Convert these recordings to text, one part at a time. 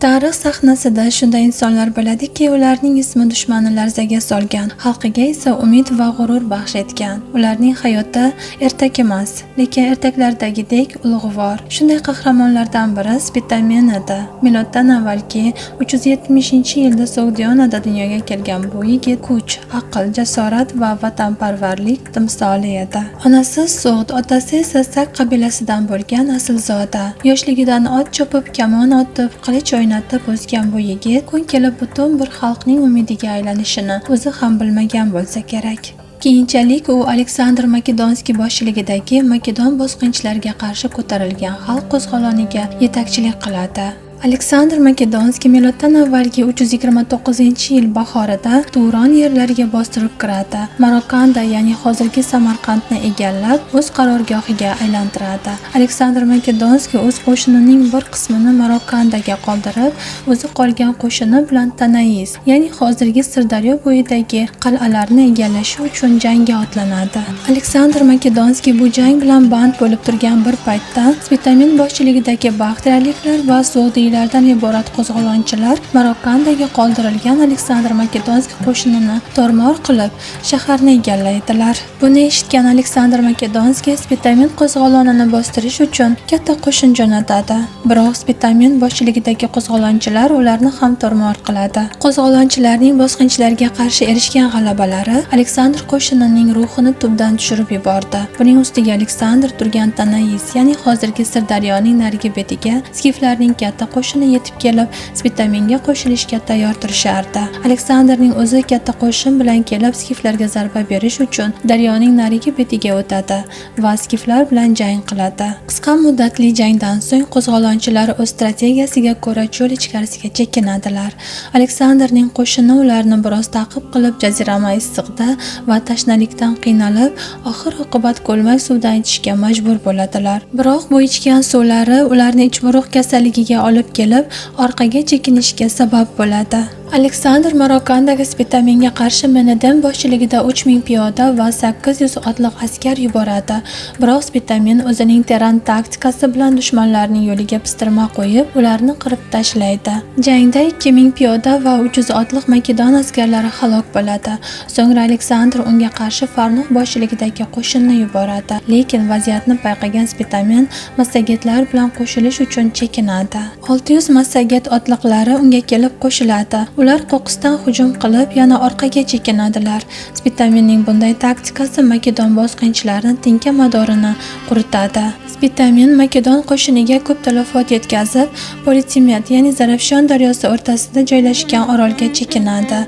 Tarix sahnasida shunday insonlar bo'ladiki, ularning ismi dushmanni larzaga solgan, xalqiga esa umid va g'urur baxsh etgan. Ularning hayoti ertak emas, lekin ertaklardagidek ulug'vor. Shunday qahramonlardan biri Spitamen edi. Miloddan avvalgi 370-yilda Sogdionada dunyoga kelgan bu yigit kuch, aql, jasorat va vatanparvarlik timsoli edi. Onasi So'g'd, otasi esa Sak qabilasidan bo'lgan aslzoda. Yoshligidan ot chopib, kamon otib, qilich o'ynatib o'sgan bu yigit kun kelib butun bir xalqning umidiga aylanishini o'zi ham bilmagan bo'lsa kerak. Keyinchalik u Aleksandr Makedonskiy boshchiligidagi makedon bosqinchilariga qarshi ko'tarilgan xalq qo'zg'oloniga yetakchilik qiladi. Aleksandr Makedonskiy miloddan avvalgi 329-yil bahorida Turon yerlariga bostirib kiradi. Marokanda, ya'ni hozirgi Samarqandni egallab, o'z qarorgohiga aylantiradi. Aleksandr Makedonskiy o'z qo'shinining bir qismini Marokandaga qoldirib, o'zi qolgan qo'shini bilan Tanais, ya'ni hozirgi Sirdaryo bo'yidagi qal'alarni egallashi uchun jangga otlanadi. Aleksandr Makedonskiy bu jang bilan band bo'lib turgan bir paytda Spitamen boshchiligidagi baxtriyaliklar va so'g'diylardan iborat qo'zg'olonchilar Marokandaga qoldirilgan Aleksandr Makedonskiy qo'shinini tormor qilib, shaharni egallaydilar. Buni eshitgan Aleksandr Makedonskiy Spitamen qo'zg'olonini bostirish uchun katta qo'shin jo'natadi. Biroq Spitamen boshchiligidagi qo'zg'olonchilar ularni ham tormor qiladi. Qo'zg'olonchilarning bosqinchilarga qarshi erishgan g'alabalari Aleksandr qo'shinining ruhini tubdan tushirib yubordi. Buning ustiga Aleksandr turgan Tanais, ya'ni hozirgi Sirdaryoning narigi betiga skiflarning katta qo'shini yetib kelib, Spitamenga qo'shilishga tayyor turishardi. Aleksandrning o'zi katta qo'shin bilan kelib, skiflarga zarba berish uchun daryoning narigi betiga o'tadi va skiflar bilan jang qiladi. Qisqa muddatli jangdan so'ng qo'zg'olonchilar o'z strategiyasiga ko'ra cho'l ichkarisiga chekinadilar. Aleksandrning qo'shini ularni biroz ta'qib qilib, jazirama issiqda va tashnalikdan qiynalib, oxir oqibat ko'lmak suvdan ichishga majbur bo'ladilar. Biroq bu ichgan suvlari ularni ichburuq kasalligiga olib kelib, orqaga chekinishga sabab bo'ladi. Aleksandr Marokandagi Spitamenga qarshi Menedem boshchiligida 3000 piyoda va 800 otliq askar yuboradi. Biroq Spitamen o'zining teran taktikasi bilan dushmanlarning yo'liga pistirma qo'yib, ularni qirib tashlaydi. Jangda 2000 piyoda va 300 otliq makedon askarlari halok bo'ladi. So'ngra Aleksandr unga qarshi Farnuh boshchiligidagi qo'shinni yuboradi. Lekin vaziyatni payqagan Spitamen massagetlar bilan qo'shilish uchun chekinadi. 600 massaget otliqlari unga kelib qo'shiladi. Ular qo'qqisdan hujum qilib, yana orqaga chekinadilar. Spitamenning bunday taktikasi makedon bosqinchilarini tinka madorini quritadi. Spitamen makedon qo'shiniga ko'p talafot yetkazib, Politimet, ya'ni Zarafshon daryosi o'rtasida joylashgan orolga chekinadi.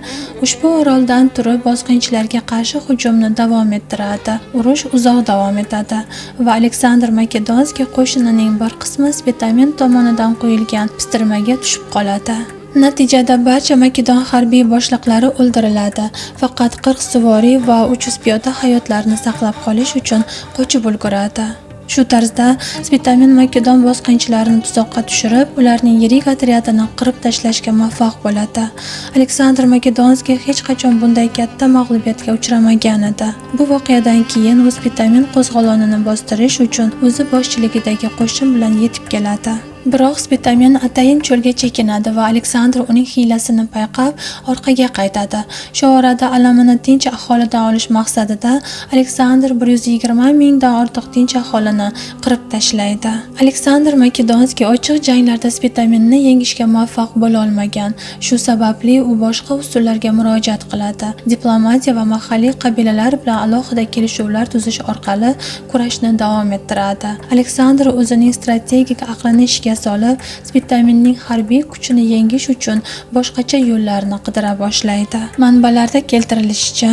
Ushbu oroldan turib bosqinchilarga qarshi hujumni davom ettiradi. Urush uzoq davom etadi va Aleksandr Makedonskiy qo'shinining bir qismi Spitamen tomonidan qo'yilgan pistirmaga tushib qoladi. Natijada barcha makedon harbiy boshliqlari o'ldiriladi. Faqat 40 suvoriy va 300 piyoda hayotlarini saqlab qolish uchun qochib ulguradi. Shu tarzda Spitamen makedon bosqinchilarini tuzoqqa tushirib, ularning yirik otryadini qirib tashlashga muvaffaq bo'ladi. Aleksandr Makedonskiy hech qachon bunday katta mag'lubiyatga uchramagan edi. Bu voqeadan keyin u Spitamen qo'zg'olonini bostirish uchun o'zi boshchiligidagi qo'shin bilan yetib keladi. Biroq Spitamen atayin cho'lga chekinadi va Aleksandr uning hiylasini payqab, orqaga qaytadi. Shu orada alamini tinch aholidan olish maqsadida Aleksandr 120 mingdan ortiq tinch aholini qirib tashlaydi. Aleksandr Makedonskiy ochiq janglarda Spitamenni yengishga muvaffaq bo'la olmagan. Shu sababli u boshqa usullarga murojaat qiladi. Diplomatiya va mahalliy qabilalar bilan alohida kelishuvlar tuzish orqali kurashni davom ettiradi. Aleksandr o'zining strategik aqlini ishga solib, Spitamenning harbiy kuchini yengish uchun boshqacha yo'llarni qidira boshlaydi. Manbalarda keltirilishicha,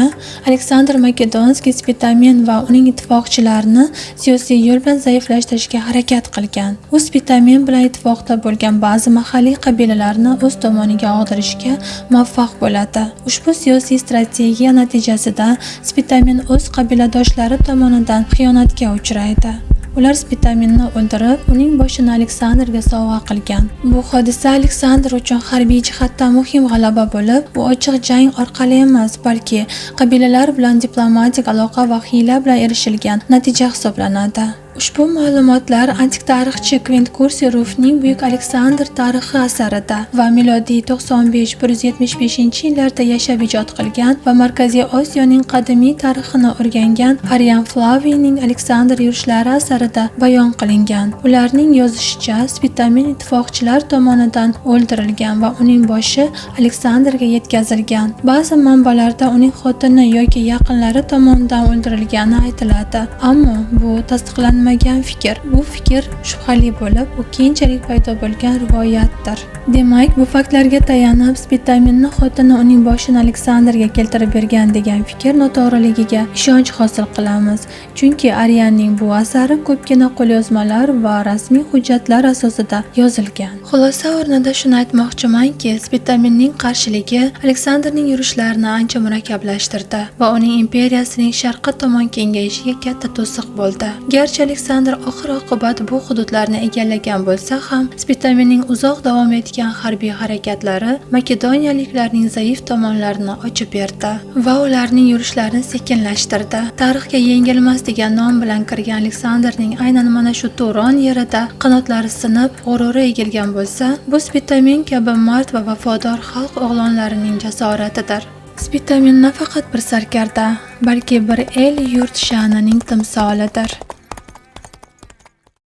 Aleksandr Makedonskiy Spitamen va uning ittifoqchilarini siyosiy yo'l bilan zaiflashtirishga harakat qilgan. U Spitamen bilan ittifoqda bo'lgan ba'zi mahalliy qabilalarni o'z tomoniga og'dirishga muvaffaq bo'ladi. Ushbu siyosiy strategiya natijasida Spitamen o'z qabiladoshlari tomonidan xiyonatga uchraydi. Ular Spitamenni o'ldirib, uning boshini Aleksandrga sovg'a qilgan. Bu hodisa Aleksandr uchun harbiy jihatdan muhim g'alaba bo'lib, u ochiq jang orqali emas, balki qabilalar bilan diplomatik aloqa va hiyla bilan erishilgan natija hisoblanadi. Ushbu ma'lumotlar antik tarixchi Kvint Kursiy Rufning Buyuk Aleksandr tarixi asarida va milodiy 95-175-yillarda yashab ijod qilgan va Markaziy Osiyoning qadimiy tarixini o'rgangan Arrian Flaviyning Aleksandr yurishlari asarida bayon qilingan. Ularning yozishicha, Spitamen ittifoqchilar tomonidan o'ldirilgan va uning boshi Aleksandrga yetkazilgan. Ba'zi manbalarda uning xotini yoki yaqinlari tomonidan o'ldirilgani aytiladi, ammo bu tasdiqlanmagan fikr. Bu fikr shubhali bo'lib, u keyinchalik paydo bo'lgan rivoyatdir. Demak, bu faktlarga tayanib, Spitamenni xotini uning boshini Aleksandrga keltirib bergan degan fikr noto'g'riligiga ishonch hosil qilamiz. Chunki Arrianning bu asari ko'pgina qo'lyozmalar va rasmiy hujjatlar asosida yozilgan. Xulosa o'rnida shuni aytmoqchimanki, Spitamenning qarshiligi Aleksandrning yurishlarini ancha murakkablashtirdi va uning imperiyasining sharqqa tomon kengayishiga katta to'siq bo'ldi. Garchi Aleksandr oxir-oqibat bu hududlarni egallagan bo'lsa ham, Spitamenning uzoq davom etgan harbiy harakatlari makedoniyaliklarning zaif tomonlarini ochib berdi va ularning yurishlarini sekinlashtirdi. Tarixga yengilmas degan nom bilan kirgan Aleksandrning aynan mana shu Turon yerida qanotlari sinib, g'ururi egilgan bo'lsa, bu Spitamen kabi mard va vafodor xalq o'g'lonlarining jasoratidir. Spitamen nafaqat bir sarkarda, balki bir el-yurt sha'nining timsolidir.